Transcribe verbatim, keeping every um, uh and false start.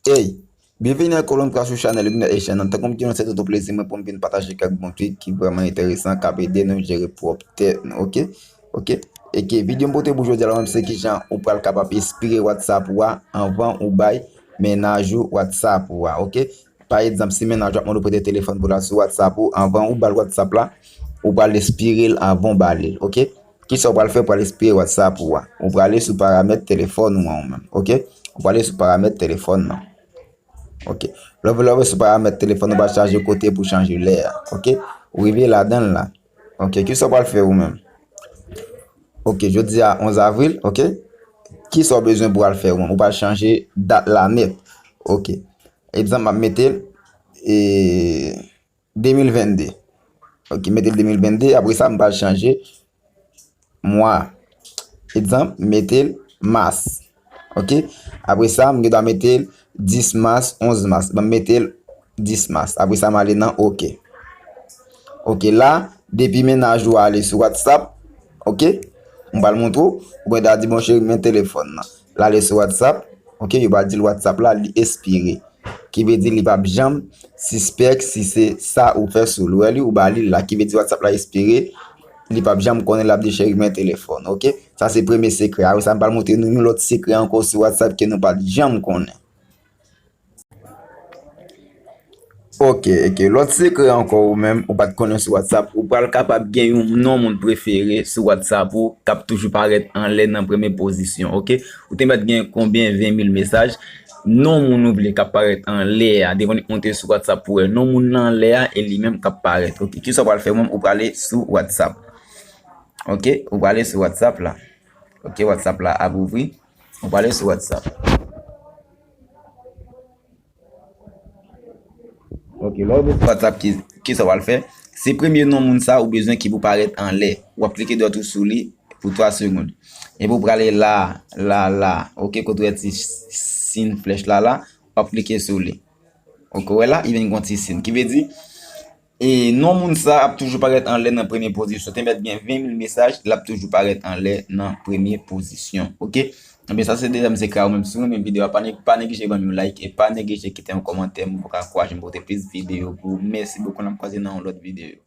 Hey, byenveni ankò yon lòt fwa sou chanèl Luminary Haitian an. Tankou m di nou, se toujou yon plezi mwen pou m vin pataje kèk bon trik ki vrèman enteresan, k ap ede nou jere pwòp tèt nou, oke? Oke? E ke videyo m pote pou jodi a la, menm se kijan ou pral kapab espire WhatsApp ou a anvan ou bay mennaj ou WhatsApp ou a, oke? Pa egzanp, si mennaj ou ap mande w prete telefòn pou l al sou WhatsApp ou, anvan ou ba l WhatsApp la, ou pral espire l anvan w ba li l, oke? Kisa w pral fè? Ou pral espire WhatsApp ou a. Ou prale sou paramèt telefòn ou an ou menm, oke? Ou prale sou paramèt telefòn nan. Oke. Lè w lè w sou paramèt telefòn, ou pral chanje kote pou chanje lè a, oke? Ou rive ladan l la. Oke, kisa w pral fè ou menm? Oke, jodi a onz avril, oke? Kisa w bezwen pou al fè ou menm? Ou pral chanje dat la nèt. Oke. Egzanp, m ap mete l, e, de mil venn de. Oke, mete l de mil venn de, apre sa, m pral chanje mwa. Egzanp, mete l mas. Oke? Apre sa, m gen dwa mete l dis mas, onz mas. Ban m mete l dis mas. Apre sa, m ale nan oke. Oke, la, depi mennaj ou ale sou WhatsApp, oke? M pral montre w, ou gen dwa di, "Bon, cheri, men telefòn nan." L ale sou WhatsApp, oke? Yo pral di l WhatsApp la, li espire. Ki vle di li p ap janm sispèk si se sa ou fè sou li. Ou wè li, ou ba li la. Ki vle di WhatsApp la espire, li p ap janm konnen, l ap di, "Cheri, men telefòn." Oke? Sa se premye sekrè. Apre sa, m pral montre nou yon lòt sekrè ankò sou WhatsApp ke nou pa t janm konnen. Oke, oke. Lòt sekrè ankò ou menm, ou pa t konnen sou WhatsApp, ou pral kapab gen yon non moun prefere sou WhatsApp ou k ap toujou parèt anlè nan premye pozisyon, oke? Ou te mèt gen konbyen ven mil mesaj, non moun ou vle k ap parèt anlè a, devan li monte sou WhatsApp pou wè non moun nan anlè a e li menm k ap parèt, oke? Kisa w pral fè ou menm? Ou prale sou WhatsApp, oke? Ou prale sou WhatsApp la, oke? WhatsApp la ap ouvri, ou prale sou WhatsApp. Ok, lè w vin sou WhatsApp, ki, kisa w al fè? Se premye non moun sa ou bezwen ki pou parèt anlè. W ap klike dwat ou sou li pou twa segonn. Epi w prale la, la, la. Ok, kote w wè ti sin flèch la, la, w ap klike sou li. Ok, w wè la, li vin gon ti sin. Ki vle di, e non moun sa ap toujou parèt anlè nan premye pozisyon. Te mèt gen ven mil mesaj, l ap toujou parèt anlè nan premye pozisyon. Ok? Ebyen, sa se dezyèm sekrè a ou menm. Si w renmen videyo a, pa ne-, pa neglije ban m yon like e pa neglije kite yon kòmantè. Mwen pou ka ankouraje m pote plis videyo pou ou. Mèsi bokou, n ap kwaze nan yon lòt videyo.